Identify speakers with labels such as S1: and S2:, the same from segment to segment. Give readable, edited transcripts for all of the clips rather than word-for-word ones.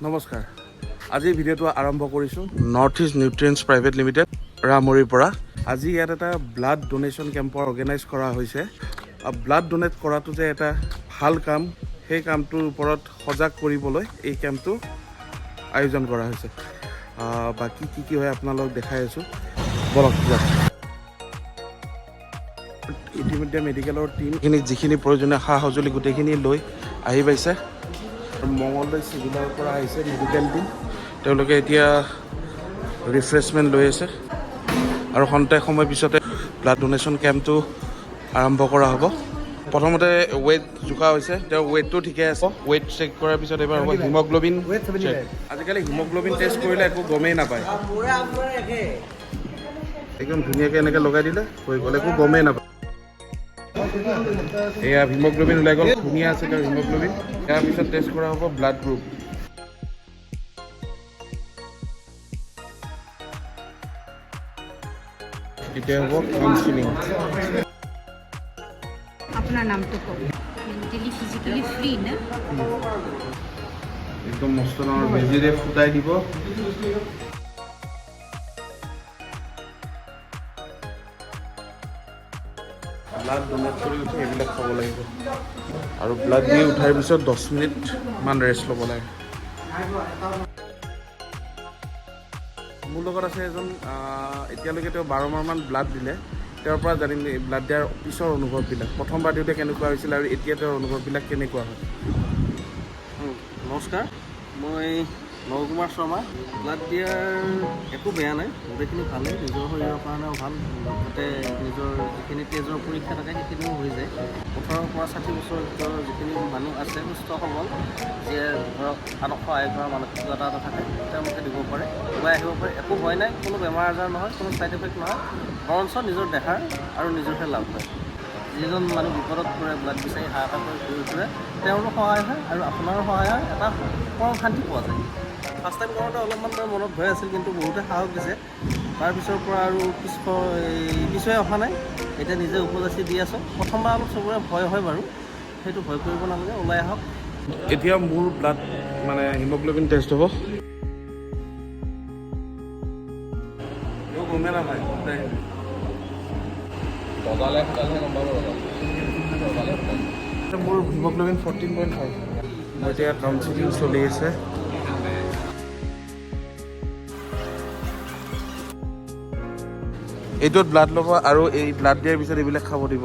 S1: নমস্কাৰ। আজি ভিডিঅ'টো আৰম্ভ কৰিছোঁ north east nutrients private limited, ৰামৰিৰ পৰা। আজি ইয়াত এটা ব্লাড ডনেশ্যন কেম্পৰ অৰ্গেনাইজ কৰা হৈছে। ব্লাড ডনেট কৰাটো যে এটা ভাল কাম, সেই কামটোৰ ওপৰত সজাগ কৰিবলৈ এই কেম্পটো আয়োজন কৰা হৈছে। বাকী কি কি হয় আপোনালোকক দেখাই আছোঁ, বলক যাওক। ইতিমধ্যে মেডিকেলৰ টীমখিনি যিখিনি প্ৰয়োজনীয় সা সঁজুলি গোটেইখিনি লৈ আহি পাইছে। মঙলদৈ চিভিলৰ পৰা আহিছে মেডিকেল টীম। তেওঁলোকে এতিয়া ৰিফ্ৰেছমেণ্ট লৈ আছে আৰু খন্তেক সময় পিছতে ব্লাড ডনেশ্যন কেম্পটো আৰম্ভ কৰা হ'ব। প্ৰথমতে ৱেইট জোখা হৈছে, তেওঁৰ ৱেইটটো ঠিকে আছে। ৱেইট চেক কৰাৰ পিছত এইবাৰ হ'ব হিমগ্ল'বিন চেক। আজিকালি হিমগ্ল'বিন টেষ্ট কৰিলে একো গমেই নাপায়। একদম ধুনীয়াকৈ এনেকৈ লগাই দিলে হৈ গ'ল, একো গমেই নাপায়। এয়া হিমগ্ল'বিন ওলাই গ'ল, ধুনীয়া আছে তেওঁৰ হিমগ্ল'বিন। ইয়াৰ পিছত টেষ্ট কৰা হ'ব ব্লাড গ্ৰুপ। এতিয়া হ'ব কাউন্সিলিং।
S2: আপোনাৰ নামটো কওক। মেণ্টেলি, ফিজিকেলি ফ্ৰী না?
S1: একদম মস্ত ডাঙৰ বেজিৰে ফুটাই দিব। ব্লাড ডনেট কৰি উঠি এইবিলাক খাব লাগিব আৰু ব্লাড দি উঠাৰ পিছত 10 মিনিটমান ৰেষ্ট ল'ব লাগে। মোৰ লগত আছে এজন, এতিয়ালৈকে তেওঁ 12 মাহমান ব্লাড দিলে। তেওঁৰ পৰা জানিম এই ব্লাড দিয়াৰ পিছৰ অনুভৱবিলাক, প্ৰথমবাৰ দিওঁতে কেনেকুৱা হৈছিল আৰু এতিয়া তেওঁৰ অনুভৱবিলাক কেনেকুৱা হয়।
S3: নমস্কাৰ, মই নৱকুমাৰ শৰ্মা। ব্লাড দিয়াৰ একো বেয়া নাই, গোটেইখিনি ভালেই। নিজৰ শৰীৰৰ কাৰণেও ভাল, লগতে নিজৰ যিখিনি তেজৰ পৰীক্ষা থাকে সেইখিনিও হৈ যায়। 18ৰ পৰা 60 বছৰৰ ভিতৰৰ যিখিনি মানুহ আছে, সুস্থ সবল, যিয়ে ধৰক আনক সহায় কৰাৰ মানসিকতা এটা থাকে, তেওঁলোকে দিব পাৰে, ওলাই আহিব পাৰে। একো ভয় নাই, কোনো বেমাৰ আজাৰ নহয়, কোনো ছাইড এফেক্ট নহয়, বৰঞ্চ নিজৰ দেহাৰ আৰু নিজৰহে লাভ হয়। যিজন মানুহ বিপদত পৰে, ব্লাড বিচাৰি হাহাকাৰ কৰি ঘূৰি ফুৰে, তেওঁৰো সহায় হয় আৰু আপোনাৰো সহায় হয়, এটা পৰম শান্তি পোৱা যায়। ফাৰ্ষ্ট টাইম কৰোঁতে অলপমান মোৰ মনত ভয় আছিল, কিন্তু বহুতে সাহস দিছে। তাৰপিছৰ পৰা আৰু এই পিছুৱাই অহা নাই। এতিয়া নিজে উপযাচি দি আছোঁ। প্ৰথমবাৰ অলপ চবৰে ভয় হয় বাৰু, সেইটো ভয় কৰিব নালাগে, ওলাই আহক।
S1: এতিয়া মোৰ ব্লাড মানে হিমগ্ল'বিন টেষ্ট হ'ব। একো গমেই নাপায়।
S4: লগালে ফুটালেহে গম পাব, লগালে লগালে ফুটালে।
S1: মোৰ হিমগ্ল'বিন 14.5। মোৰ এতিয়া কাউন্সিলিং চলি আছে। এইটোত ব্লাড ল'ব আৰু এই ব্লাড দিয়াৰ পিছত এইবিলাক খাব দিব,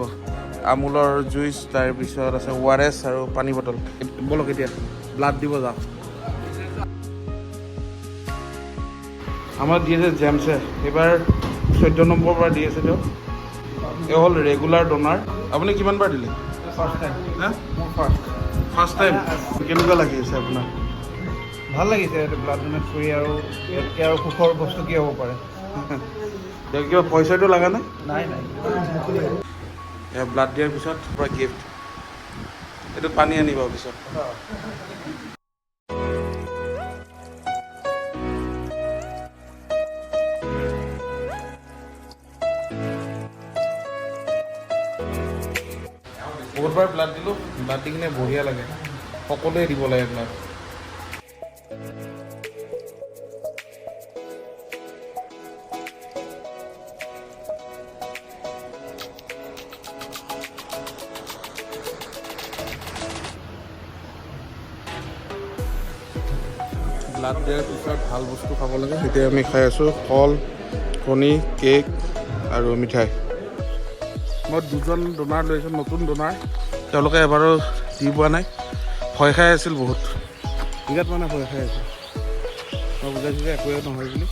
S1: আমুলৰ জুইচ, তাৰপিছত আছে অ' আৰ এছ আৰু পানী বটল। ব'লক, এতিয়া ব্লাড দিব যাওঁ। আমাৰ দি আছে জেমছে, এইবাৰ 14 নম্বৰ পৰা দি আছে তেওঁ। তেওঁ হ'ল ৰেগুলাৰ ডনাৰ। আপুনি কিমান বাৰ দিলে?
S5: First time.
S1: হা?
S5: মোৰ ফাৰ্ষ্ট।
S1: ফাৰ্ষ্ট টাইম, কেনেকুৱা লাগি আছে আপোনাৰ?
S5: ভাল লাগিছে এইটো ব্লাড ডনেট কৰি। আৰু ইয়াতকৈ আৰু সুখৰ বস্তু কি হ'ব পাৰে?
S1: তেওঁ কিবা পইচাটো লগা নাই?
S5: নাই।
S1: ব্লাড দিয়াৰ পিছত পূৰা গিফ্ট। এইটো পানী আনিব পিছত। বহুতবাৰ ব্লাড দিলোঁ। ব্লাড দি কিনে বঢ়িয়া লাগে। সকলোৱে দিব লাগে ব্লাড। ব্লাড দিয়াৰ পিছত ভাল বস্তু খাব লাগে। এতিয়া আমি খাই আছোঁ কল, কণী, কেক আৰু মিঠাই। মই দুজন ডোনাৰ লৈছোঁ, নতুন ডোনাৰ। তেওঁলোকে এবাৰো দি পোৱা নাই, ভয় খাই আছিল বহুত, বিৰাট মানে ভয় খাই আছিল। মই বুজাইছোঁ যে একোৱে নহয় বুলি।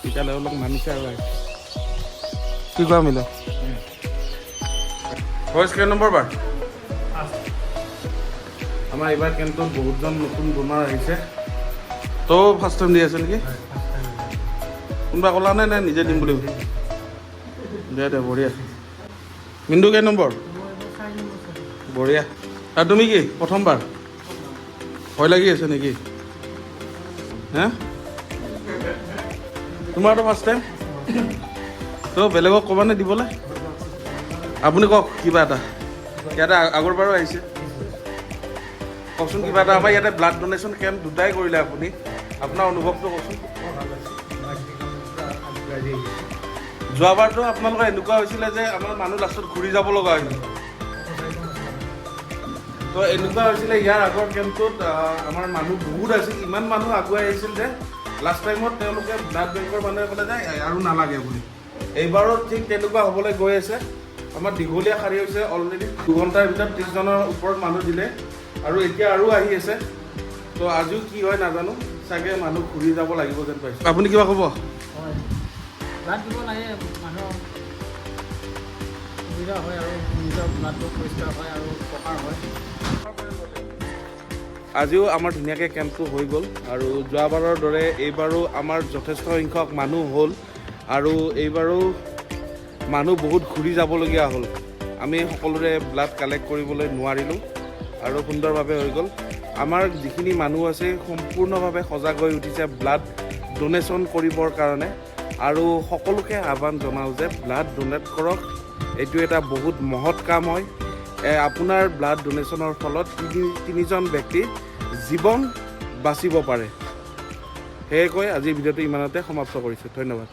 S1: তেতিয়াহ'লে অলপ মানিছে আৰু আহিছে। কি কোৱা মিলা ভইচ? কেই নম্বৰ বাৰ? আমাৰ এইবাৰ কেম্পটোত বহুতজন নতুন ডোনাৰ আহিছে। তই ফাৰ্ষ্ট টাইম দি আছে নেকি? কোনোবা ক'লা নে নে নিজে দিম বুলি? দে দে, বঢ়িয়া। মিন্দু কেই নম্বৰ? বঢ়িয়া। আৰু তুমি কি প্ৰথমবাৰ? ভয় লাগি আছে নেকি? হে, তোমাৰতো ফাৰ্ষ্ট টাইম তো বেলেগক ক'বানে দিবলৈ? আপুনি কওক কিবা এটা। ইয়াতে আগৰ বাৰো আহিছে। কওকচোন কিবা এটা। আমাৰ ইয়াতে ব্লাড ডনেশ্যন কেম্প দুটাই কৰিলে আপুনি, আপোনাৰ অনুভৱটো কওকচোন। যোৱাবাৰতো আপোনালোকৰ এনেকুৱা হৈছিলে যে আমাৰ মানুহ লাষ্টত ঘূৰি যাব লগা হৈছিল। তো এনেকুৱা হৈছিলে ইয়াৰ আগৰ কেম্পটোত, আমাৰ মানুহ বহুত আছিল, ইমান মানুহ আগুৱাই আহিছিল যে লাষ্ট টাইমত তেওঁলোকে ব্লাড বেংকৰ মানুহে ক'লে যে "এই আৰু নালাগে" বুলি। এইবাৰো ঠিক তেনেকুৱা হ'বলৈ গৈ আছে। আমাৰ দীঘলীয়া শাৰী হৈছে। অলৰেডি 2 ঘণ্টাৰ ভিতৰত 30জনৰ ওপৰত মানুহ দিলে আৰু এতিয়া আৰু আহি আছে। তো আজিও কি হয় নাজানো, চাগে মানুহ ঘূৰি যাব লাগিব যেন পাইছোঁ। আপুনি কিবা ক'ব?
S6: হয়, ব্লাড দিব লাগে, মানুহৰ সুবিধা হয় আৰু নিজৰ ব্লাডটো পৰিষ্কাৰ হয় আৰু উপকাৰ হয়।
S1: আজিও আমাৰ ধুনীয়াকৈ কেম্পটো হৈ গ'ল আৰু যোৱাবাৰৰ দৰে এইবাৰো আমাৰ যথেষ্ট সংখ্যক মানুহ হ'ল আৰু এইবাৰো মানুহ বহুত ঘূৰি যাবলগীয়া হ'ল। আমি সকলোৰে ব্লাড কালেক্ট কৰিবলৈ নোৱাৰিলোঁ আৰু সুন্দৰভাৱে হৈ গ'ল। আমাৰ যিখিনি মানুহ আছে, সম্পূৰ্ণভাৱে সজাগ হৈ উঠিছে ব্লাড ডনেশ্যন কৰিবৰ কাৰণে আৰু সকলোকে আহ্বান জনাওঁ যে ব্লাড ডনেট কৰক। এইটো এটা বহুত মহৎ কাম হয়। আপোনাৰ ব্লাড ডনেশ্যনৰ ফলত তিনিজন ব্যক্তিৰ জীৱন বাচিব পাৰে। সেয়ে কৈ আজিৰ ভিডিঅ'টো ইমানতে সমাপ্ত কৰিছোঁ। ধন্যবাদ।